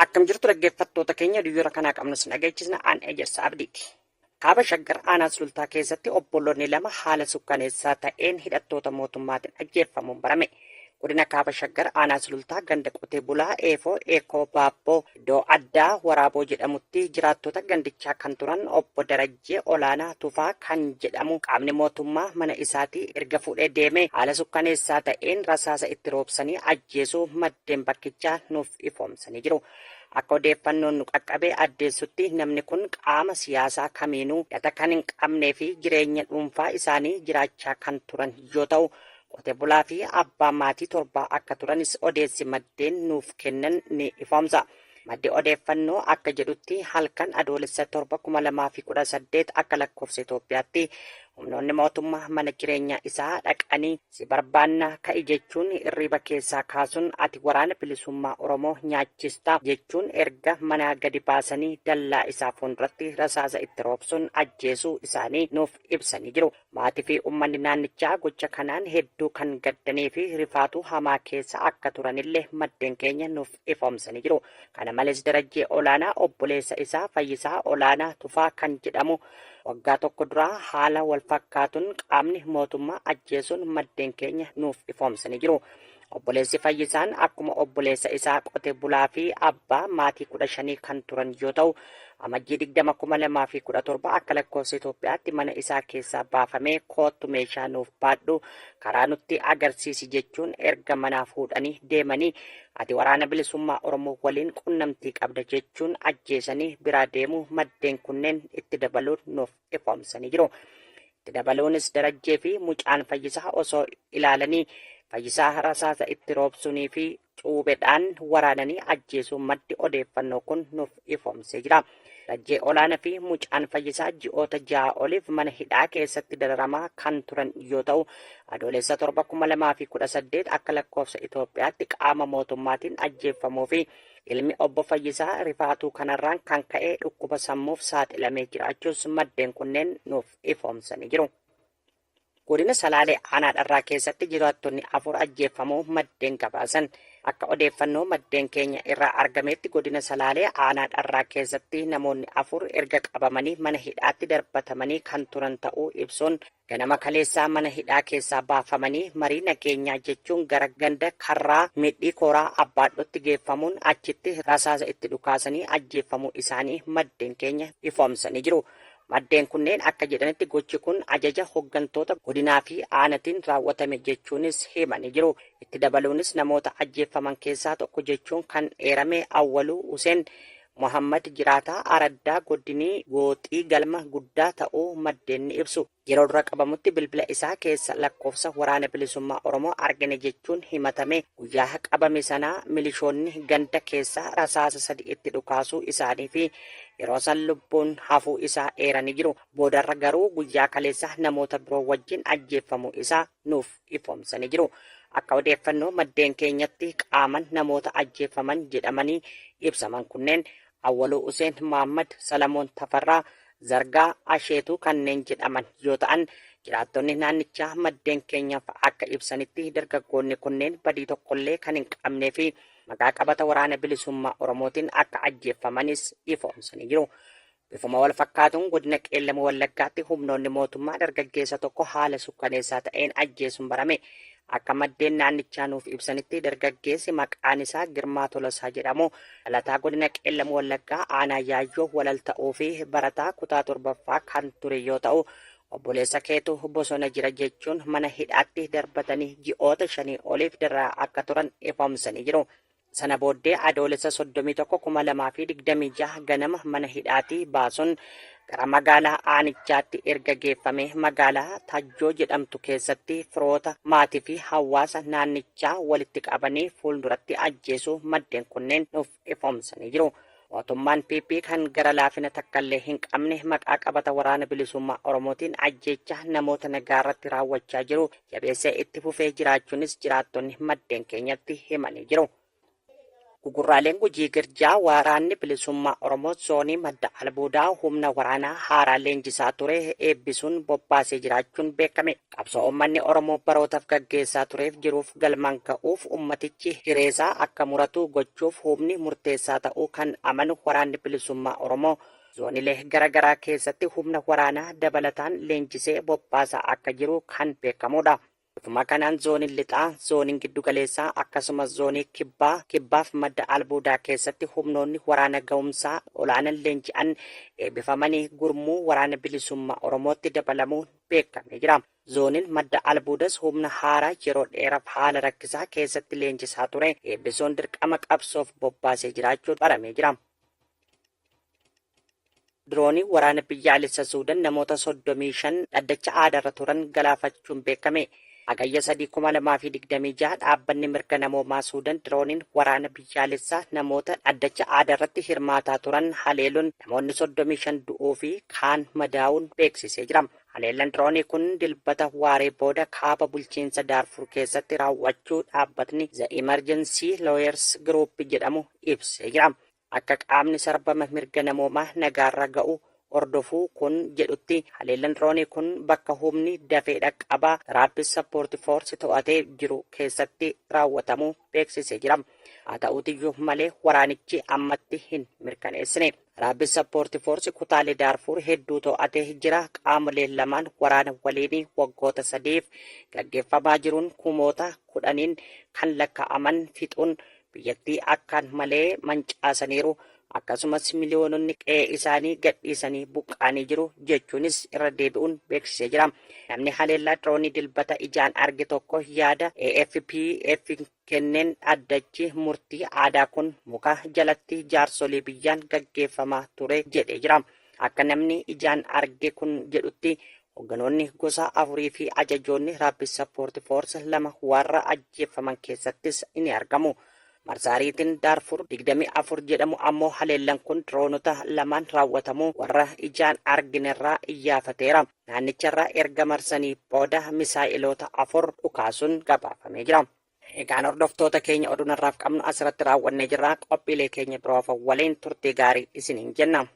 Akkam jirtu dhaggeeffattoota keenya duyyoora kanaa qabnus dhageechisna aan Ejersa Abdiiti. Kaaba Shaggar aanaa Sulultaa keessatti obboloonni lama haala sukkaneessaa ta'een hidhattoota mootummaatiin ajjeeffamuun barame. Godina Kaaba Shaggar aanaa Sulultaa ganda qotee bulaa Eefoo Eekoo Baabboo iddoo addaa Waraaboo jedhamutti jiraattota gandichaa kan turan obbo Darajjee Olaanaa Tufaa kan jedhamu qaamni mootummaa mana isaatii erga fuudhee deemee haala sukkaneessaa ta'een rasaasa itti roobsanii ajjeesuu maddeen bakkichaa nuuf ifoomsanii jiru. Akka odeeffannoon nu qaqqabe addeessutti namni kun qaama siyaasaa kamiinuu hidhata kan hin qabnee fi jireenya dhuunfaa isaanii jiraachaa kan turan yoo ta'u, qote bulaa fi abbaa maatii torbaa akka turanis odeessi maddeen nuuf kennan ni ifoomsa. Maddi odeeffannoo akka jedhutti halkan Adoolessa 7, 2018 akka lakkoofsa Itoophiyaatti humnoonni mootummaa mana jireenyaa isaa dhaqanii si barbaanna ka'i jechuun irriiba keessaa kaasuun ati waraana bilisummaa Oromoo nyaachista jechuun erga manaa gadi baasanii dallaa isaa fuulduratti rasaasa itti roobsuun ajjeesuu isaanii nuuf ibsanii jiru. Maatii fi uummanni naannichaa gocha kanaan hedduu kan gaddanii fi rifaatuu hamaa keessa akka turanillee maddeen keenya nuuf ifoomsanii jiru. Kana malees Darajjee Olaanaa obboleessa isaa Fayyisaa Olaanaa Tufaa kan jedhamu waggaa tokko duraa haala wal fakkaatuun qaamni mootummaa ajjeesuun maddeen keenya nuuf ifoomsanii jiru. Obboleessi Fayyisaan akkuma obboleessa isaa qote bulaa fi abbaa maatii 15 kan turan yoo ta'u, Amajjii 20, 2017 akka lakkoofsa Itoophiyaatti mana isaa keessaa baafamee koottu meeshaa nuuf baadhu karaa nutti agarsiisi jechuun erga manaa fuudhanii deemanii ati waraana bilisummaa Oromoo waliin qunnamtii qabda jechuun ajjeesanii biraa deemuu maddeen kunneen itti dabaluun nuuf ifoomsanii jiru. Itti dabaluunis Darajjee fi mucaan Fayyisaa osoo ilaalanii Fayyisaa rasaasa itti roobsuunii fi cuubedhaan waraananii ajjeesuu maddi odeeffannoo kun nuuf ifoomsee jira. Darajjee Olaanaa fi mucaan Fayyisaa ji'oota 6 oliif mana hidhaa keessatti dararamaa kan turan yoo ta'u, Adoolessa 7, 2018 akka lakkoofsa Itoophiyaatti qaama mootummaatiin ajjeeffamuu fi ilmi obbo Fayyisaa rifaatuu kanarraan kan ka'e dhukkuba sammuuf saaxilamee jiraachuus maddeen kunneen nuuf ifoomsanii jiru. Godina Salaalee aanaa Dharraa keessatti jiraattonni 4 ajjeeffamuu maddeen gabaasan. Akka odeeffannoo maddeen keenya irraa argameetti godina Salaalee aanaa Dharraa keessatti namoonni 4 erga qabamanii mana hidhaatti darbatamanii kan turan ta'uu ibsuun ganama kaleessaa mana hidhaa keessaa baafamanii marii nageenyaa jechuun gara ganda Karraa Midhii Kooraa Abbaadhootti geeffamuun achitti rasaasa itti dhukaasanii ajjeeffamuu isaanii maddeen keenya ifoomsanii jiru. Maddeen kunneen akka jedhanitti gochi kun ajaja hoggantoota godinaa fi aanatiin raawwatame jechuunis himanii jiru. Itti dabaluunis namoota ajjeeffaman keessaa tokko jechuun kan eerame Awwaluu Huseen Mohaammad jiraataa araddaa godinii Gooxii Galma Guddaa ta'uu maddeen ni ibsu. Yeroo dura qabamutti bilbila isaa keessa lakkoofsa Waraana Bilisummaa Oromoo argine jechuun himatame. Guyyaa qabame sana milishoonni ganda keessaa rasaasa sadi itti dhukaasuu isaanii fi yeroo san lubbuun hafuu isaa eeranii jiru. Boodarra garuu guyyaa kaleessaa namoota biroo wajjin ajjeeffamuu isaa nuuf ifoomsanii jiru. Akka odeeffannoo maddeen keenyatti qaaman namoota ajjeeffaman jedhamanii ibsaman kunneen Awwaluu Huseen Mahaammad, Salamoon Tafarraa, Zargaa Asheetuu kanneen jedhaman yoo ta'an, jiraattonni naannichaa maddeen keenyaaf akka ibsanitti dargaggoonni kunneen badii tokkollee kan hin qabnee fi maqaa qabata Waraana Bilisummaa Oromootiin akka ajjeeffamanis ifoomsanii jiru. Bifuma wal fakkaatuun godina Qeellam Wallaggaatti humnoonni mootummaa dargaggeessa tokko haala sukkaneessaa ta'een ajjeesuun barame. Akka maddeen naannichaa nuuf ibsanitti dargaggeessi maqaan isaa Girmaa Tolasaa jedhamu dhalataa godina Qeellam Wallaggaa aanaa Yaayyoo Walal ta'uu fi barataa kutaa 7ffaa kan ture yoo ta'u, obboleessa keetu bosona jira jechuun mana hidhaatti darbatanii ji'oota shanii oliif dararaa akka turan ifoomsanii jiru. Sana booddee Adoolessa 31, 2026 ganama mana hidhaatii baasuun gara magaalaa aanichaatti erga geeffamee magaalaa Tajjoo jedhamtu keessatti firoota, maatii fi hawaasa naannichaa walitti qabanii fuulduratti ajjeesuu maddeen kunneen nuuf ifoomsanii jiru. Mootummaan PP kan gara laafina takkallee hin qabne maqaa qabata Waraana Bilisummaa Oromootiin ajjeechaa namoota nagaa irratti raawwachaa jiru jabeessee itti fufee jiraachuunis jiraattonni maddeen keenyatti himanii jiru. Gugurraaleen Gujii Girjaa Waraanni Bilisummaa Oromoo Zoonii Madda Albuudaa humna waraanaa haaraa leenjisaa ture eebbisuun bobbaasee jiraachuun beekame. Qabsoo uummanni Oromoo barootaaf gaggeessaa tureef jiruuf galmaan ga'uuf ummatichi hireesaa akka muratu gochuuf humni murteessaa ta'uu kan amanu Waraanni Bilisummaa Oromoo zoonilee garaagaraa keessatti humna waraanaa dabalataan leenjisee bobbaasaa akka jiru kan beekamudha. Bifuma kanaan zooniin lixaa, zooniin giddugaleessaa akkasumas zoonii kibbaa, kibbaaf madda albuudaa keessatti humnoonni waraana ga'umsaa olaanan leenji'an eebbifamanii gurmuu waraana bilisummaa Oromootti dabalamuun beekamee jira. Zooniin madda albuudas humna haaraa yeroo dheeraaf haala rakkisaa keessatti leenjisaa ture eebbisuun dirqama qabsoof bobbaasee jiraachuu baramee jira. Diroonii waraana biyyaalessa Suudan namoota 35 dhaddacha aadaarra turan galaafachuun beekame. Hagayya 3, 2026 dhaabbanni mirga namoomaa Suudan dirooniin waraana biyyaalessaa namoota dhaddacha aadaarratti hirmaataa turan haleeluun namoonni 35 du'uu fi kaan madaa'uun beeksisee jira. Haleellaan diroonii kun dilbata waaree booda kaaba bulchiinsa Daarfur keessatti raawwachuu dhaabbatni The Emergency Lawyers Group jedhamu ibsee jira. Akka qaamni sarbama mirga namoomaa nagaarra ga'u hordofuu kun jedhutti haleellaan diroonii kun bakka humni dafee dhaqqabaa Rapid Support Force to'atee jiru keessatti raawwatamuu beeksisee jira. Haa ta'uutiyyuu malee waraanichi ammatti hin mirkaneessine. Rapid Support Force kutaalee Daarfuur hedduu to'atee jira. Qaamoleen lamaan waraana waliinii waggoota sadiif gaggeeffamaa jiruun kumoota kudhaniin kan lakkaa'aman fixuun biyyattii akkaan malee mancaasaniiru. Akkasumas miliyoononni qe'ee isaanii gadhiisanii buqqaanii jiru jechuunis irra deebi'uun beeksisee jira. Namni haleellaa diroonii dilbata ijaan arge tokko yaada AFPF kenneen dhaddachi murtii aadaa kun muka jalatti jaarsolii biyyaan gaggeeffamaa ture jedhee jira. Akka namni ijaan arge kun jedhutti hogganoonni gosa afurii fi ajajoonni Rapid Support Force lama warra ajjeefaman keessattis ni argamu. Marsaariitiin Daarfur 24 jedhamu ammoo haleellaan kun diroonota lamaan raawwatamuu warra ijaan arginerraa iyyaafateera. Naannicharraa erga marsanii booda misaa'iloota afur dhukaasuun gabaafamee jira. Egaan hordoftoota keenya oduu narraaf qabnu asirratti raawwannee jirra. Qophiilee keenya biroof waliin turtii gaarii isiniin jenna.